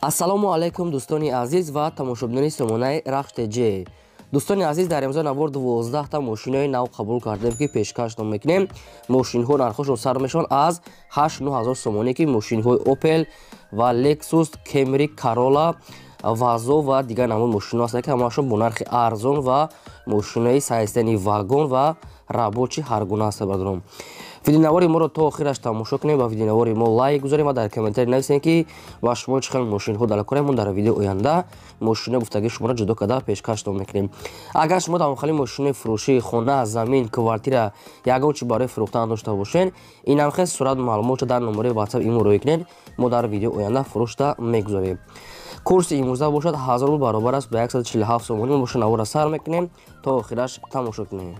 Ассалому алайкум, дӯстони азиз ва тамошобинони сомонаи Рахш ТЖ. Дӯстони азиз, дар имзо навор 12 та мошинои нав қабул кардем, ки пешкаш мекунем. Мошинҳо нархошон сар мешаванд аз 8-9 ҳазор сомонӣ, ки мошинҳои Opel ва Lexus, Camry, Corolla, Вазо ва дигар намуд мошинҳо ҳастанд, ки ҳамаашон бо нархи арзон ва мошинои сайстани вагон ва рабочи ҳаргуна ҳастанд. Бародарон, видеонавори моро то охираш тамошо кунем ва видеонавори мо лайк гузорем ва дар комментарий нависем, ки ва шумо чӣ хел мошинҳо дар корем. Мо дар видео оянда мошино гуфтагии шуморо ҷудо карда пешкаштон мекунем. Агар шумо дар хали мошинои фурӯшии хона, замин, квартира, ягон чи барои фурӯхтан дошта бошед, инам хел сурат маълумотро дар номерои WhatsApp имо рӯй кунед, мо дар видео оянда фурӯшта мегузорем. Курси имрӯза бошад 1000 рубл баробар аст ба 147 сомонӣ. Мо боша навора сар мекунем, то охираш тамошо кунем.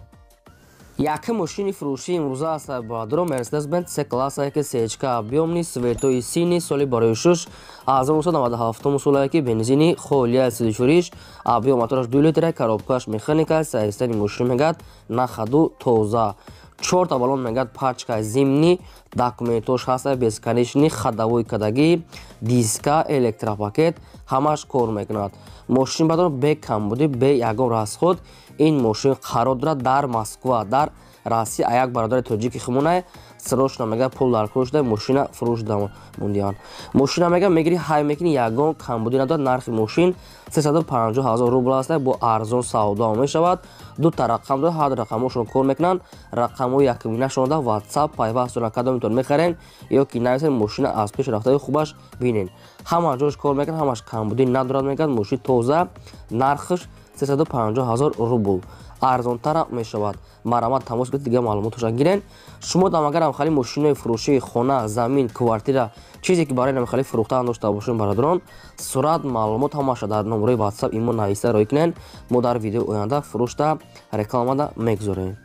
Якум мошини фурӯшии имрӯза аст, бародарон, Mercedes-Benz C класса, ки сечка объёмный, цветои синий, соли барои шуш 1997 солае, ки бензини холия, сидишуриш, объём мотораш 2 литра, коробкаш механика, состояни мошин мегад на ходу, тоза, чорта баллон мегад пачка зимний, документош ҳаста, бесконечный, ходовой кадагӣ, диска, электропакет, ҳамаш кор мекунад. Мошин, бародарон, бе камбудӣ, бе ягон расход. Ин мошин қарор дорад дар Москва, дар Россия. Як бародари тоҷики химонай срочно мега пул дар кор шуда, мошина фурӯш мондиан. Мошина мега мегири, ҳай мекунӣ, ягон камбудӣ надорад. Нархи мошин 350 ҳазор рубл аст, бо арзон савдо мешавад. Дута рақам дорад, ҳар рақамҳошон кор мекунанд. Рақамҳои якуминашон дар WhatsApp пайваст доранд. Кадомитон мехарен ё ки нависен, мошина аз пеш рафтаи хубаш бинен, ҳама ҷош кор мекунад, ҳамаш камбудӣ надорад. Мегӯяд, мошин тоза, нархаш 350 ҳазор рубл, арзонтара мешавад. Марҳамат, тамос гиред, дигар маълумотоша гирен. Шумо дам агарам хали мошинои фурӯшии хона, замин, квартира, чизе ки барои намхали фурӯхтан дошта бошем, бародарон, сурат, маълумот ҳамаша дар номерои WhatsApp имо нависта рӯй кунен, мо дар видеои оянда фурӯшта рекламада мегузорем.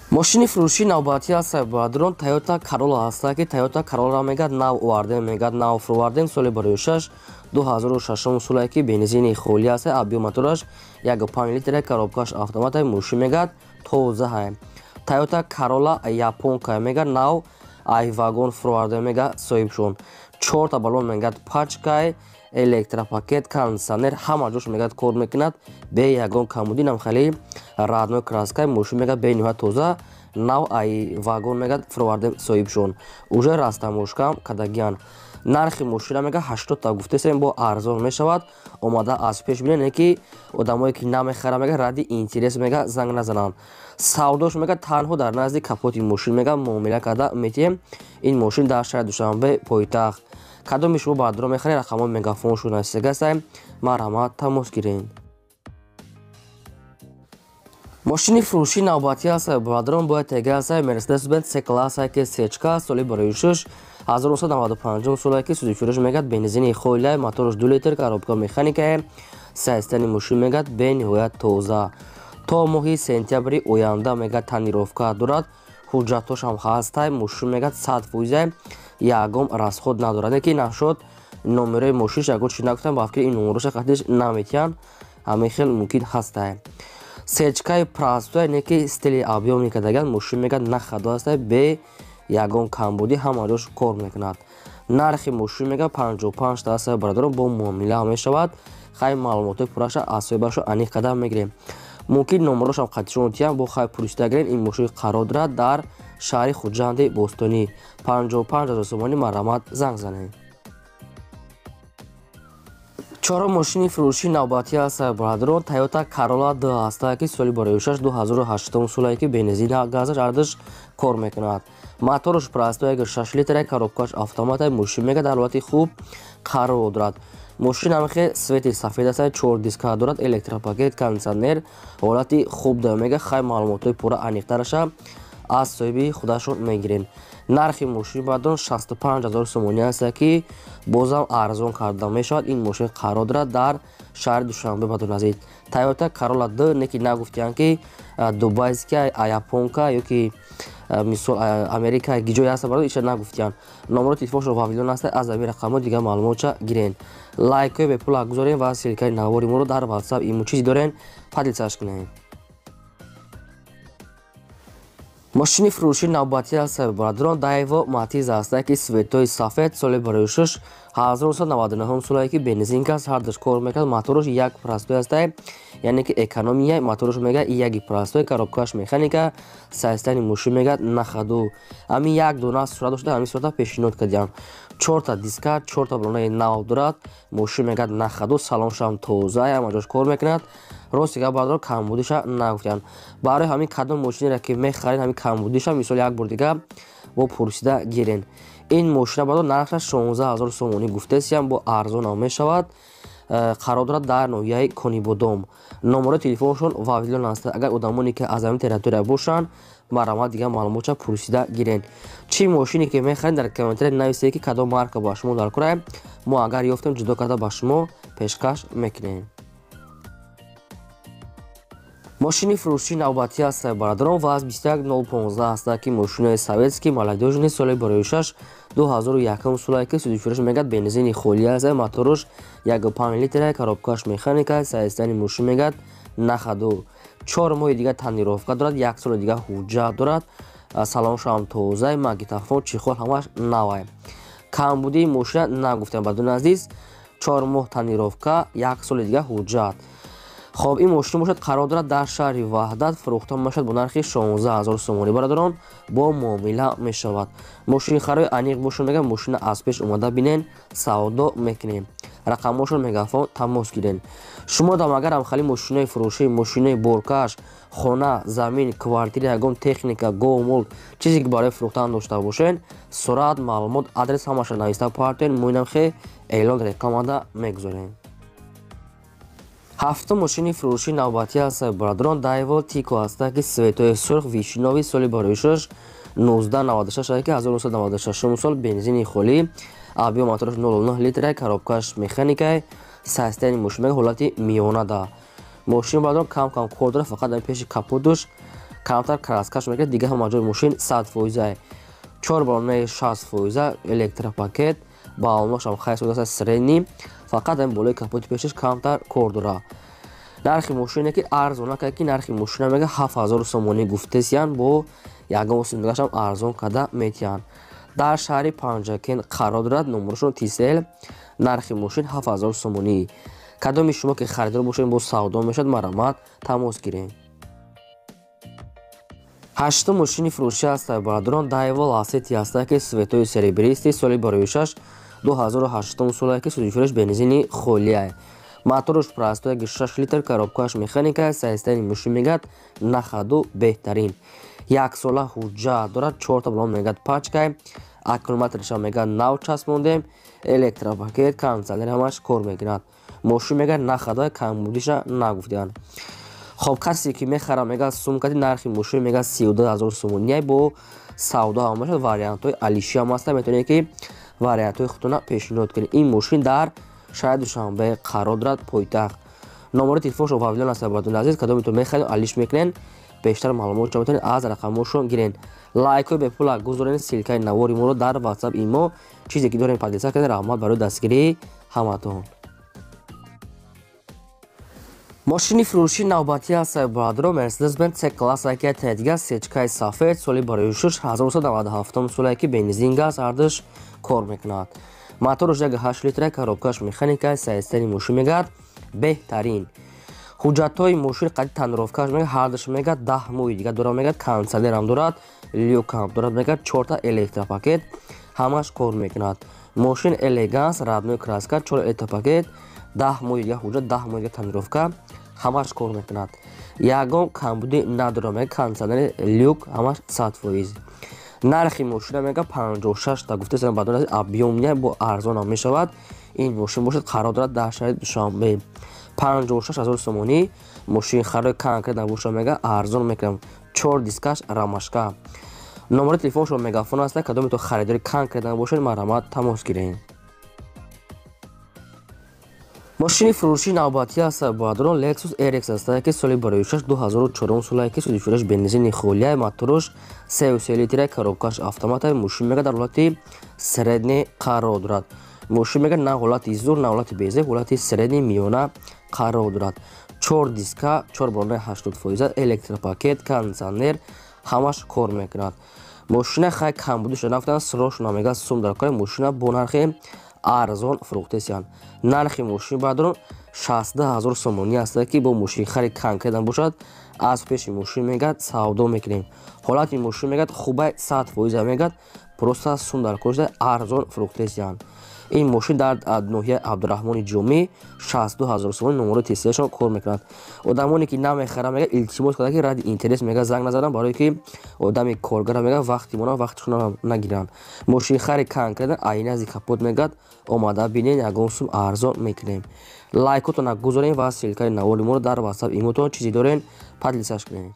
Мошини фурӯшии навбатӣ аст, бародарон, Toyota Corolla ҳаста, ки Toyota Corolla мегӯяд нав овардем, мегӯяд нав фурӯвардем, соли барои шаш 2006 солае, ки бензини холӣ аст, объём мотораш 1,5 литра, коробкаш автомата, мошин мегӯяд тозаҳай. Toyota Corolla японка мегӯяд нав ай вагон фурӯвардем, мегӯяд соҳибшон. Чорта баллон мегӯяд пачкай, электропакет, кондиционер, ҳама ҷош мегӯяд кор мекунад, бе ягон камбудӣ, намхали родной краскай, мошин мегӯяд бениҳоят тоза, нав ай вагон мегӯяд фурӯвардем соҳибшон. Уже растамошкам кадагиян. Нархи мошина мега 80 та гуфтесем, бо арзон мешавад. Омада аз пеш бинен, ки одамое ки намехара, мега ради интерес мега занг назананд. Савдош мега танҳо дар назди капоти мошин мега муомила карда метиҳем. Ин мошин дар шаҳри Душанбе, пойтахт. Кадоми шумо баъдро мехаред, рақамҳои мегафоншо нависагастаем, марҳамат, тамос гиред. Мошини фурӯшии навбатӣ аст, бародарон, бояд тега аст, Mercedes-Benz C класса, ки сечка, соли барои шуш 1995 солае, ки судифурӯш мегӯяд бензини холия, мотораш 2 литр, коробка механикае, состояни мошин мегӯяд бениҳоят тоза. То моҳи сентябри оянда мегӯяд тонировка дорад, ҳуҷҷатҳошам ҳастай, мошин мегӯяд 100%, ягон расход надорад. Не ки нашуд номерои мошинш ягон чи нагуфтам, ба фикри ин номероша қатиш наметиҳанд, ҳамин хел мумкин ҳастай. Сечкаи простой, не ки стили объёмный кардаган, мошин мегӯяд на ходу ҳастай, бе ягон камбудӣ, ҳама ҷош кор мекунад. Нархи мошин мегӯяд 55 та аст, бародарон, бо муомила мешавад. Хай маълумотҳои пурраша аз соҳибашо аниқ карда мегирем. Мумкин номерошам қатишон тиям, бо хай пурсида гирем. Ин мошин қарор дорад дар шаҳри Хуҷанди бостонӣ. 55 ҳазор сомонӣ, марҳамат, занг занед. Чорум мошини фурӯшии навбатӣ аст, бародарон, Toyota Corolla 2 ҳаста, ки соли барои шаш 2008 солае, ки бензин, газаш ардаш кор мекунад. Мотораш простой, 6 литра, коробкаш автомата, мошин мега дар ҳолати хуб қарор дорад. Мошин ҳамхе цвети сафед аст, чор диска дорад, электропакет, кондиционер, ҳолати хуб дорад. Мега хай маълумотҳои пурра аниқтараша аз соҳиби худашон мегирем. Нархи мошин, бародарон, 65 ҳазор сомонӣ аст, ки бозам арзон карда мешавад. Ин мошин қарор дорад дар шаҳри Душанбе, бародарони азиз. Toyota Corolla 2, не ки нагуфтиянд, ки дубайская, японка ё ки мисол Америка гиҷое ҳаст, бародар, иша нагуфтиянд. Номерои телефоншон вавилон аст, аз ҳамин рақамҳо дигар маълумотша гирен. Лайкҳои бепула гузорем ва ссылкаи навори моро дар WhatsApp, имо чизе дорен, поделиться кунед. Мошини фурӯши навбатӣ аст, бародарон, Дайво Матиз аст, ки цветои сафед, соли 2006, 1999 солае, ки бензинка аст, ҳардуш кор мекунад, мотораш як простой аст, яъне ки экономия мотораш мега яки простой, коробкаш механика, состояни мошин мега на ходу. Ҳамин як дона сурат дошта, ҳамин сурата пешниҳод кардиам. Чорта диска, чорта балонаи нав дорад, мошин мега на ходу, салоншам тоза, ҳама ҷош кор мекунад. Рости гап, бародарон, камбудиша нагуфтиям. Барои ҳамин кадом мошинеро ки мехаред, ҳамин камбудиша мисол як бор дига бо пурсида гирен. Ин мошина, бародар, нархаш 16 000 сомонӣ гуфтесиям, бо арзонам мешавад. Қарор дорад дар ноҳияи Конибодом. Номерои телефоншон Вавилон аст. Агар одамоне ки аз ҳамин территория бошанд, марҳамат, дигар маълумотша пурсида гирен. Чӣ мошине ки мехаред, дар комментария нависед, ки кадом марка ба шумо дар кора, мо агар ёфтем, ҷудо карда ба шумо пешкаш мекунем. Мошини фурӯшии навбатӣ аст, бародарон, ВАЗ 21015 аст, ки мошинои советский, молодёжный, соли 2006, 2001 солае, ки судифурӯш мегӯяд бензини холӣ аст, мотораш 1,5 литра, коробкаш механика, состояни мошин мегӯяд на ходу. 4 моҳи дига тонировка дорад, як соли дига ҳуҷҷат дорад, салоншам тоза, магнитофон, чехол ҳамаш навай. Камбудии мошина нагуфтем, бародарони азиз, 4 моҳ тонировка, як соли дига ҳуҷҷат. Хоб, ин мошин бошад, қарор дорад дар шаҳри Ваҳдат, фурӯхта мешавад бо нархи 16 000 сомонӣ, бародарон, бо муомила мешавад. Мошинхарои аниқ бошад, мега мошина аз пеш омада бинен, савдо мекунем. Рақамҳошон мегафон, тамос гирен. Шумо дам агар ҳамхали мошинои фурӯшӣ, мошинои боркаш, хона, замин, квартира, ягон техника, гов, мол, чизе ки барои фурӯхтан дошта бошед, сурат, маълумот, адрес ҳамаша нависта партоен, мо инам хе эълон рекламада мегузорем. Ҳафтум мошини фурӯшии навбатӣ аст, бародарон, Дайво Тико аст, ки цветои сурх, вишнёвый, соли 2006, 1996, ки 1996 сол, бензини холӣ, объём мотораш 0,9 литра, коробкаш механикай, состояни мошин ҳолати миёна да. Мошин, бародарон, кам кам кор дорад, фақат дар пеши капотуш камтар краскаш мекунад, дига ҳама ҷои мошин 100 фоиза, чор балонаи 60 фоиза, электропакет, балоношам хайр аст, средний, фақат ҳамин болои капоти пешаш камтар кор дорад. Нархи мошине ки арзона кард, ки нархи мошина мега 7000 сомонӣ гуфтесиян, бо ягон осиндагашам арзон карда метиҳанд. Дар шаҳри Панҷакен қарор дорад, номерошон Тисел, нархи мошин 7000 сомонӣ. Кадоми шумо ки харидор бошед, бо савдо мешавад, марҳамат, тамос гирем. Ҳаштум мошини фурӯшӣ аст, бародарон, Дайво Ласети аст, ки цветои серебристый, соли 2006, 2008 солае, ки судифурӯш бензини холия, мотораш простой, 6 литр, коробкаш механика, состояни мошин мегӯяд на ходу, беҳтарин, яксола ҳуҷҷат дорад, чорта балон мегӯяд пачкай, аккумуляторша мегӯяд нав часпондем, электропакет, кондиционер ҳамаш кор мекунад. Мошин мегӯяд на ходу, камбудиша нагуфтианд. Хоб, касе ки мехарад, мегӯяд сумкати нархи мошин мегӯяд 32 000 сомонӣ, бо савдо ҳам бошад, вариантҳои алиши ҳам ҳаста, метавонед ки вариантҳои худтона пешниҳод кунед. Ин мошин дар шаҳри Душанбе қарор дорад, пойтахт. Номерои телефоншо Вавилон аст, бародарони азиз. Кадомитон мехаред, алиш мекунед, бештар маълумот метавонед аз рақамҳошон гирен. Лайкҳои бепула гузорен, ссылкаи навори моро дар Ватсап, имо, чизе ки дорем, поделиться кунед. Раҳмат барои дастгирии ҳаматон. Мошини фурӯшии навбатӣ аст, бародаро, Мерседес Бенз С класс, ки тедига сечкаи сафед, соли 2006, 1997 соле, ки бензин, газ ҳардуш кор мекунад, мотораш 1,8 литра, коробкаш механика, состояни мошин мегӯяд беҳтарин. Ҳуҷҷатҳои мошин қади тонировкаш мега ҳардуш мега 10 моҳи дига дорад, мегӯяд кондиционерам дорад, люкам дорад, мегӯяд чорта электропакет, ҳамаш кор мекунад. Мошин элеганс, родной краска, чор электропакет, 10 моҳи дига ҳуҷҷат, 10 моҳи дига тонировка, ҳамаш кор мекунад, ягон камбудӣ надорад, мега кондиционери, люк ҳамаш 100%. Нархи мошина мега 56 та гуфтесам, бадон объёмия, бо арзонам мешавад. Ин мошин бошад, қарор дорад дар шаҳри Душанбе, 56 000 сомонӣ. Мошин харои конкрет набоша, мега арзон мекунам. Чор дискаш рамашка. Номери телефоншо Мегафон аст. Кадомето харидори конкрет набошед, марҳамат, тамос гиред. Мошини фурӯшии навбатӣ аст, бародарон, Lexus RX аст, ки соли 2006, 2004 солае, ки судифурӯш бензини холия, мотораш 3,3 литра, коробкаш автомата. Мошин мега дар ҳолати средний қарор дорад. Мошин мега на ҳолати зур, на ҳолати безеб, ҳолати средний, миёна қарор дорад. Чор диска, чор балонаи 80%, электропакет, кондиционер. ҳамаш кор мекунад. Мошина хай камбудиша нафтан, срочно мега сум дар кор, мошина бо нархи арзон фурӯхтесиянд. Нархи мошин бародарон 62 000 сомонӣ аст, ки бо мошинхари конкретно бошад, аз пеши мошин мегад савдо мекунем. Ҳолати мошин мегад хубай 100% мегад, просто сум дар кор шуда арзон фурӯхтесиянд. Ин мошин дар ноҳияи Абдураҳмони Ҷомӣ 62 000 сомонӣ номерои тесияшон кор мекунад. Одамоне ки намехаранд мега илтимос карда, ки ради интерес мега занг назананд, барое ки одами коргара мега вақти мона вақташона нагиранд. Мошинхари конкретно айнази капот мегад омада бинен, ягон сум арзон мекунем. Лайкотона гузорем ва ссылкаи навори моро дар WhatsApp имотон чизе дорен поделиться кунем.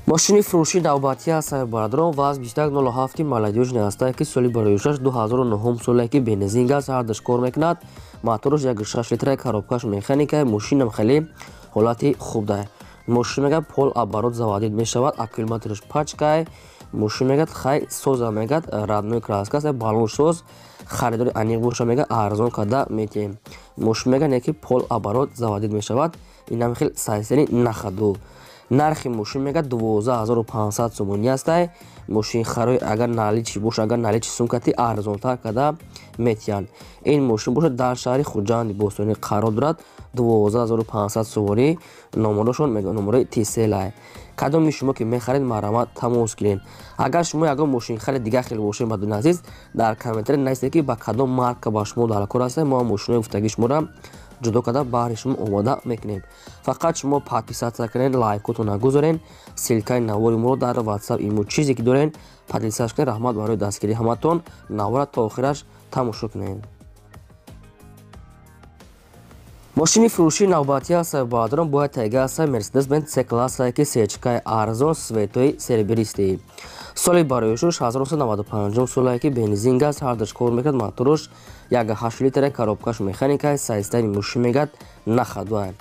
Мошини фурӯши навбатӣ аст бародарон ВАЗ 2107 молодёжный аст, ки соли бароишаш 2009 соле, ки бензин газ ҳардаш кор мекунад, мотораш 1,6 литра, коробкаш механика, мошинам хеле ҳолати хуб дорад. Мошин мегад полуоборот заводить мешавад, аккумулятораш пачкай, мошин мегад хай соза мегад родной краска аст, балон соз, харидори аниқ боша мегад арзон карда метиҳем. Мошин мегад не ки полуоборот заводить мешавад, инам хел сайсери нахаду. Нархи мошин мегад 12500 сомонӣ астай. Мошинхарои агар наличи боша, агар наличи сумкати арзонтар карда метиҳанд. Ин мошин бошад дар шаҳри Хуҷанди бостонӣ қарор дорад, 12500 сомонӣ номерошон номерои тиселай. Кадоми шумо ки мехаред, марҳамат тамос гиред. Агар шумо ягон мошинхари дигар хел бошед, бадуни азиз, дар комментария нависед, ки ба кадом марка ба шумо дар кор аст, мо мошинои гуфтагии шуморо ҷудо карда баҳри шумо омода мекунем. Фақат шумо подписаться кунед, лайкотона гузорен, ссылкаи навори моро дар WhatsApp имо чизе ки дорен поделиться кунед. Раҳмат барои дастгирии ҳаматон. Навора то охираш тамошо кунед. Мошини фурӯшии навбатӣ аст бародарон, бояд тайга аст Mercedes Benz C класса, ки сечкаи арзон, цветои серебристый. Соли бароишуш 1995 соле, ки бензин газ ҳардаш кор мекунад, мотораш 1,8 литра, коробкаш механика, сайстани мошин мегад нахадуа.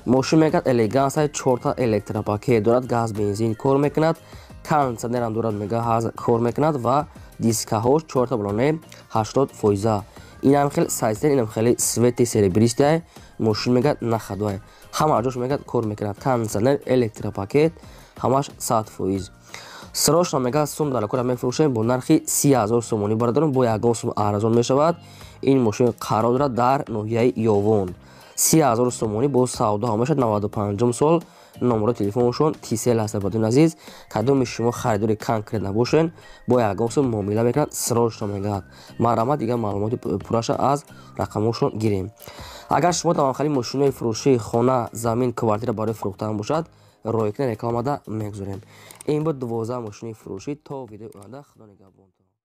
Мошин мегад элеганса, чорта электропакет дорад, газ бензин кор мекунад, кондиционерам дорад, мега кор мекунад ва дискаҳош чорта балоне 80%. Инам хел сайстен, инам хеле цвети серебристый, мошин мегад нахадуа. Ҳама ҷош мегад кор мекунад, кондиционер, электропакет, ҳамаш 100%. Срочно мегад сум дар кора мефурӯшем бо нархи 30 000 сомонӣ бародарон, бо ягон сум арзон мешавад. Ин мошин қарор дорад дар ноҳияи Ёвон. 30 000 сомонӣ бо савдо ҳам мешавад, 95 сол, номерои телефоншон тисел аст. Бадун азиз, кадоми шумо харидори конкрет набошен, бо ягон сум муомила мекунад, срочно мегад. Марҳамат, дигар маълумоти пурраша аз рақамошон гирем. Агар шумо тавонхари мошинои фурӯшии хона, замин, квартира барои фурӯхтан бошад, ройкна рекламада мегузорем. Ин буд 12 мошини фурӯшӣ. То видеои оянда, худо нигаҳбонтон.